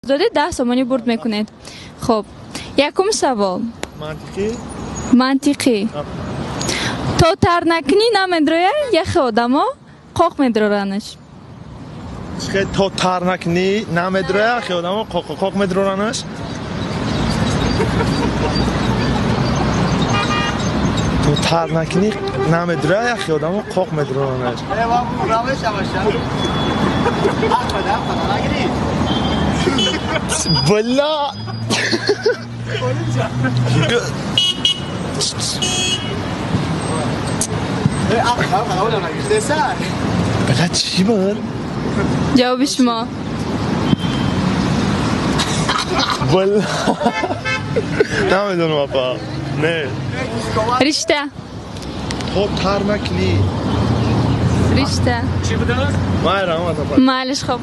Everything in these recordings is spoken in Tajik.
Додед, 10 сомонӣ бурд мекунед. Хуб, якум савол. Мантиқӣ. Мантиқӣ. То тар накунӣ, намедроя, яхе одамо қоқ медроранаш. Чихе то тар накунӣ, намедроя, хе одамо қоқ медроранаш. То тар накунӣ, намедроя, хе одамо қоқ медроранаш. Бля! Бля, чӣ буд? Ҷавоби шумо? Бля, намедонам, апа, не. Ришта. То тар накунӣ. Ришта. Май, раҳмат, апа. Майлиш, хоб.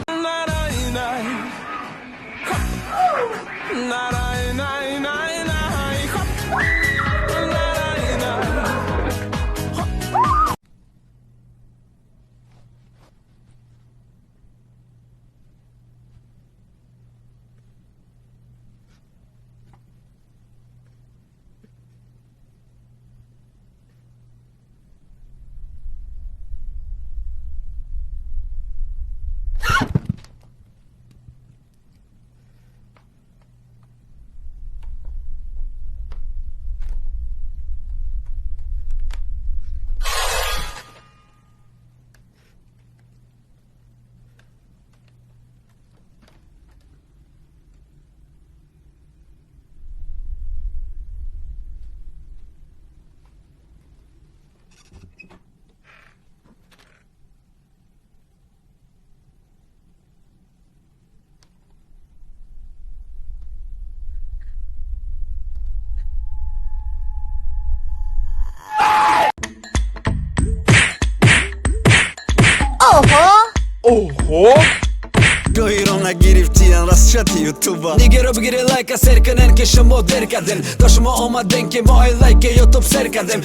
Оҳо! Гоҳиро нагирифтиян расчати ютуба. Нигеро бигире, лайка сер кунен, ки шумо дер кардем. То шумо омаден, ки мо ай лайки ютуб сер кардем.